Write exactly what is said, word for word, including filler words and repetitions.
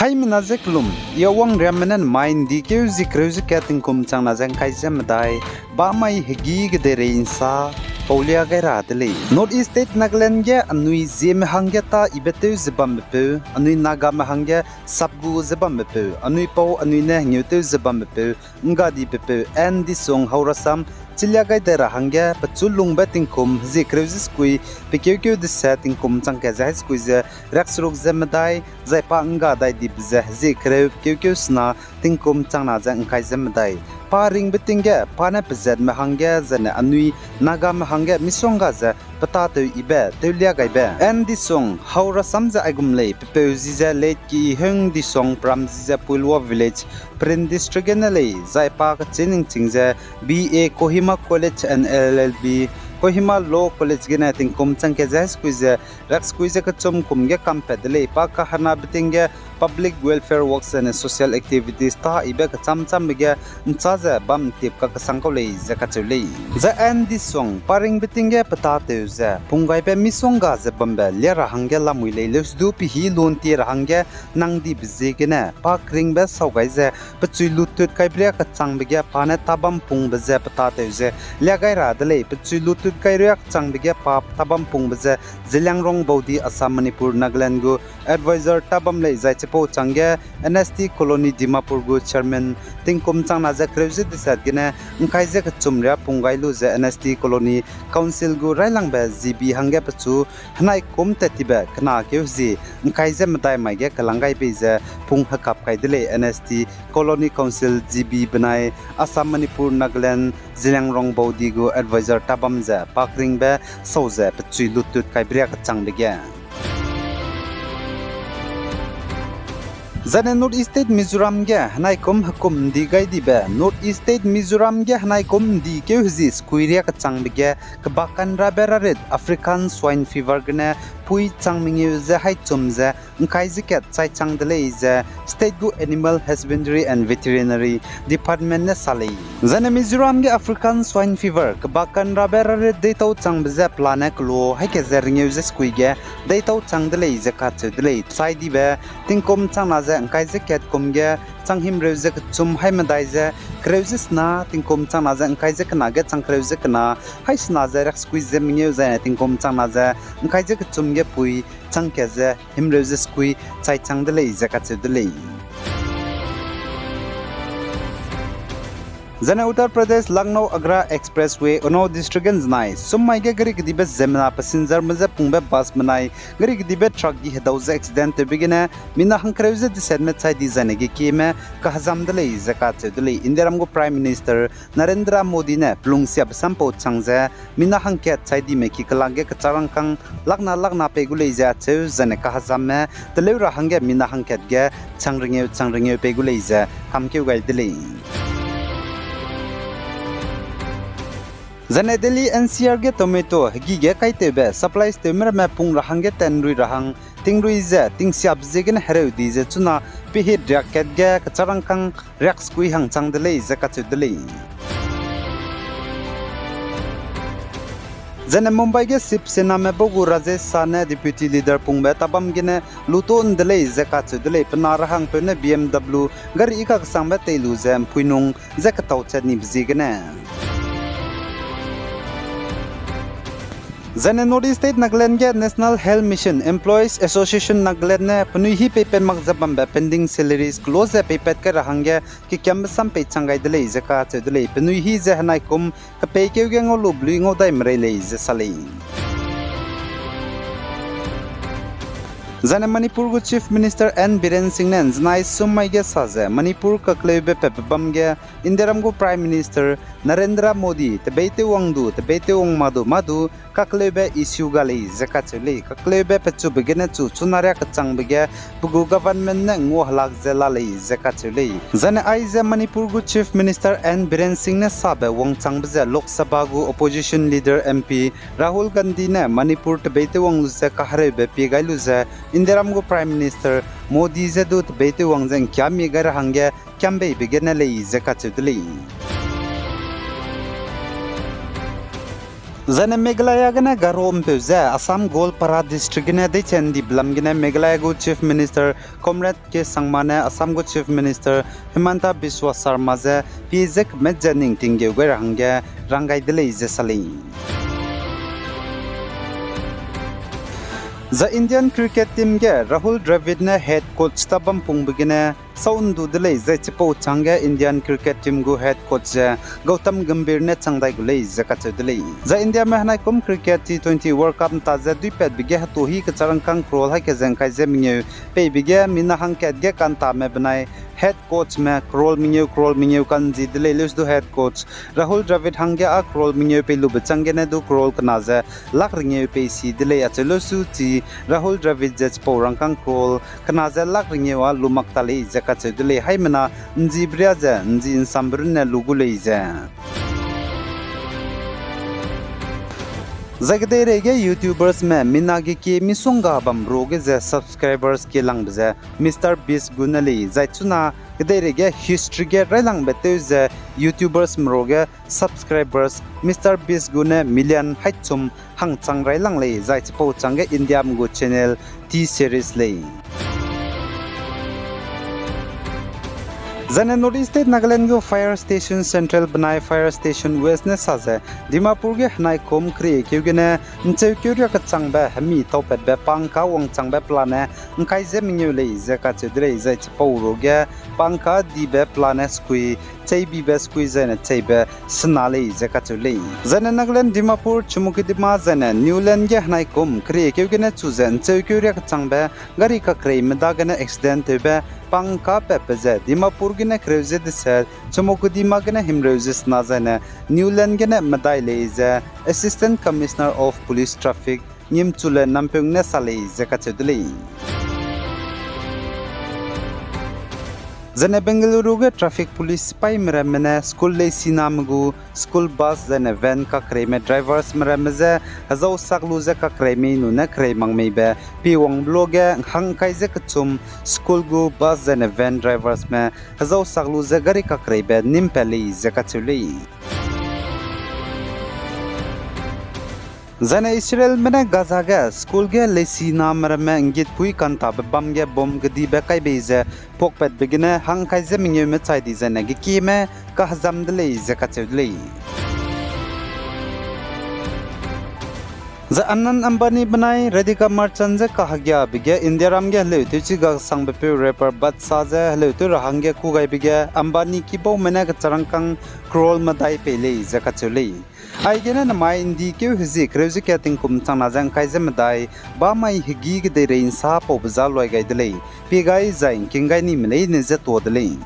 Haimena ze kelum, i a wangriamme ne mai ’ndi keu zie kereu ze kat tingkum changna ze ’ngkai ze medai, bamai hegî kedeirei ’nsa paulia gai ra de lei. North East State Nagaland ge anui Zieme hangge tâ ibe tew ze bambepeu, anui Nagame hangge sapgu ze bambepeu, anui pau anui ne hengeutew ze bambepeu, ’nggadibe peu N. Disung Haorasam chilia gai dai ra hangge pechu lungbe tingkum hezie kereu ze sekui, pe keukeu deset tingkum chang kat ze hai sekui ze riakseruk ze medai, zai pa ’ngga dai dibe ze hezie kereu pe keukeu sena tingkum changna ze ’ngkai ze medai. Pa ringbe ting ge pa ne pezatme hangge zene anui Nagame hangge misongga ze petâtew ibe tewlia gaibe N. Disung Haorasam ze aigum lei. Pe peu zi ze Late Kiheung Disung, pe ram zi ze Puilwa Village, Peren District gene lei, zai pa kechî ningching ze B A Kohima College and L L B Kohima Law College gene tingkum chang kat ze hai sekui ze riaksekui ze kechum kum ge kampat de lei. Pa kahenabe ting ge public welfare works and social activities tâ ibe kechâm châmbe ge ’nchâ ze bam ’ntip kakesang kau lei ze kacheu lei. Zai N. Disung pa ringbe ting ge petâtew ze punggaibe misongga ze bambe lia ra hangge lamui lei. Leusedu pehî lun tie ra hangge nang dibe ziegene pa keringbe sau gai ze pechui luttut kaibe riâ kechangbe ge pa ne tâbam pungbe ze petâtew ze lia gai ra de lei. Pechui luttut kaibe riâ kechangbe ge pa tâbam pungbe ze Zeliangrong Baudi, Assam, Manipur, Nagaland gu advisor tâbam lei. Zai chipau changge N S T Colony Dimapur gu chairman tingkum changna ze kereu ze deset gene ’ngkai ze kechum riâ pung gai lu ze N S T Colony Council gu railangbe G B hangge pechu henai kum tat tibe kena keu hezie ’ngkai ze medai mai ge kelang gai bei ze pung hekap kai de lei. N S T Colony Council G B benai Assam, Manipur, Nagaland, Zeliangrong Baudi gu advisor tâbam ze pa keringbe sau ze pechui luttut kaibe riâ kechangbe ge Zane North East State Mizoram ge henai kum hekum ’ndi gai dibe, North East State Mizoram ge henai kum ’ndi keu hezie sekui riâ kechangbe ge kebak kanrabe rarit African Swine Fever gene pui chang mengeu ze hai chum ze ’ngkai ze kat chai chang de lei ze state gu Animal Husbandry and Veterinary Department ne sa lei. Zane Mizoram ge African Swine Fever kebak kanrabe rarit deitau changbe ze pelane kelo hai kat ze rengeu ze sekui ge deitau chang de lei ze kacheu de lei. Chai dibe tingkum changna ze ’ngkai ze kat kum ge chang himreu ze kechum hai medai ze kereu ze sena, tingkum changna ze ’ngkai ze kena ge chang kereu ze kena hai sena ze riaksekui ze mengeu, zane tingkum changna ze ’ngkai ze kechum ge pui chang kat ze himreu ze sekui chai chang de lei ze kacheu de lei. Zane Uttar Pradesh Lucknow Agra Expressway Unnao District ge ’nzenai summai ge gari kedibe ziemmena passengerme je pungbe bus benai gari kedibe truck gi hedau ze accident tewbe gene mina hangkereu ze desetme chai di zane ge kieme kahezam de lei ze kacheu de lei. Indiaram gu Prime Minister Narendra Modi ne pelungsiabe sampau chang ze mina hangkat chai dime ki kelak ge kecharangkâng lakna lakna pei gu lei ze acheu, zane kahezamme teleu ra hangge mina hangkat ge chang rengeu chang rengeu pei gu lei ze kamkeu gai de lei. Zane Delhi N C R ge tomato hegî ge kaitewbe supplies tewme ramme pung ra hangge tenrui ra hang tingrui ze tingsiabe ziegene hereu di ze chuna pehit riak kat ge kecharangkâng riaksekui hang chang de lei ze kacheu de lei. Zane Mumbai ge Shiv Sename bau gu Rajesh Shah ne deputy leader pungbe tabam gene luto ’nde lei ze kacheu de lei. Pe na ra hangpeu ne B M W gari kakesangbe tei lu ze ’mpuinung ze ketau chat nibe ziegene. Zane North East State Nagaland ge National Health Mission Employees Association Nagaland ne penui hî peipat mak ze bambe pending salaries kelo ze peipat kai ra hangge kekiambe sam pei chang gai de lei ze kacheu de lei. Penui hî ze henai kum kepeikeu ge ngau lu belui ngau dai merei lei ze sa lei. Zane Manipur gu Chief Minister N Biren Singh ne ’nzenai summai ge sa ze Manipur kakleube patbe bam ge Indiaram gu Prime Minister Narendra Modi tebeitewwang du tebeitewwang ma du ma du kakleube issue ga lei ze kacheu lei. Kakleube pechube gene chu chuna riâ kechangbe ge pe gu government ne ngua helak ze la lei ze kacheu lei. Zane aize Manipur gu Chief Minister N Biren Singh ne sabe wangchangbe ze Lok Sabha gu opposition leader M P Rahul Gandhi ne Manipur tebeitewwang lu ze kahereube pie gai lu ze Indiaram gu Prime Minister Modi je du tebeitewwang ze ’ngkiamie gai ra hangge kiambeibe gene lei ze kacheu de lei. Zaine Meghalaya gene Garo ’mpeu ze Assam Goalpara District gene deiche ’ndibe lam gene Meghalaya gu Chief Minister Conrad K Sangma ne Assam gu Chief Minister Himanta Biswa Sarma je pie ze kemet ze ning tinggeu gai ra hangge rang gai de lei ze sa lei. Zai Indian cricket team ge Rahul Dravid ne head coach ta bam pungbe gene sau ’ndu de lei, zai chipau chângge Indian cricket team gu head coach ze Gautam Gambhir ne chang dai gu lei ze kacheu de lei. Zai Indiame henaikum cricket T twenty World Cup ’nta ze duipatbe ge hetuhi kecharangkâng crore haî ke ze ’ngkai ze mengeu peibe ge mina hangkat ge kantame benai head coachme crore mengeu, crore mengeu ka'nzi de lei. Leuse du head coach Rahul Dravid hangge â crore mengeu pei lube châng gene du crore kena ze lakh rengeu pei si de lei acheu leuse chi Rahul Dravid ze chipau rangkâng crore kena ze lakh rengeu â lu mak ta lei ze kacheu de lei. Haimena ’nzibe riâ ze ’nzi ’nsambe runne lu gu lei ze Zai kedeireige YouTubersme mina gekie misongga bam ruage ze subscribers kielangbe ze MrBeast gu ne lei, zai chuna kedeireige history ge railangbe tew ze YouTubersme ruage subscribers MrBeast gu ne million haî chum hangchang railang lei, zai chipau chângge Indiame gu channel T-Series lei. Zaine North East State Nagaland gu fire station Central benai fire station West ne sa ze Dimapur ge henaikum keriekeu gene ’ncheukeu riak kechangbe hemi taupatbe pangka wangchangbe pelane ’ngkai ze mengeu lei ze kacheu de lei, zai chipau ruage pangka dibe pelane sekui, cheibibe sekui zaine cheibe sena lei ze kacheu lei. Zaine Nagaland Dimapur Chumukedima zaine Niuland ge henaikum keriekeu gene chu ze ’ncheukeu riak kechangbe gari kakreime dagene accident tewbe pangka patbe ze Dimapur gene kereu ze deset, Chumukedima gene himreu ze sena zaine Niuland gene medai lei ze Assistant Commissioner of Police Traffic Ngimchule Nampung ne sa lei ze kacheu de lei. Zaine Bengaluru ge traffic police sipaime ramme ne school leisiname gu school bus zaine van kakreime driversme ramme je hezau sak lu ze kakreimei nune kerei mak meibe pie wangbe luage hangkai ze kechum school gu bus zaine van driversme hezau sak lu ze gari kakreibe nîm pat lei ze kacheu lei. Zaine Israelme ne Gaza ge school ge leisiname ramme ’nggitpui kantabe bam ge bomb kedibe kai bei ze puakpatbe gene hangkai ze mengeume chai di zaine gekieme kahezam de lei ze kacheu de lei. Zai Anand Ambani benai Radhika Merchant je kahegiabe ge Indiaram ge heleu tewchi gaksangbe peu rapper Badshah je heleu tew ra hangge kûgaibe ge Ambani kibaume ne kecharangkâng crore medai pei lei ze kacheu lei. Aigene namai ’ndi keu hezie kereu ze kat tingkum changna ze ’ngkai ze medai bamai hegî kedeirei ’nsa paube za luai gai de lei. Pie gai zai ’ngking gai nime leine je tuâ de lei.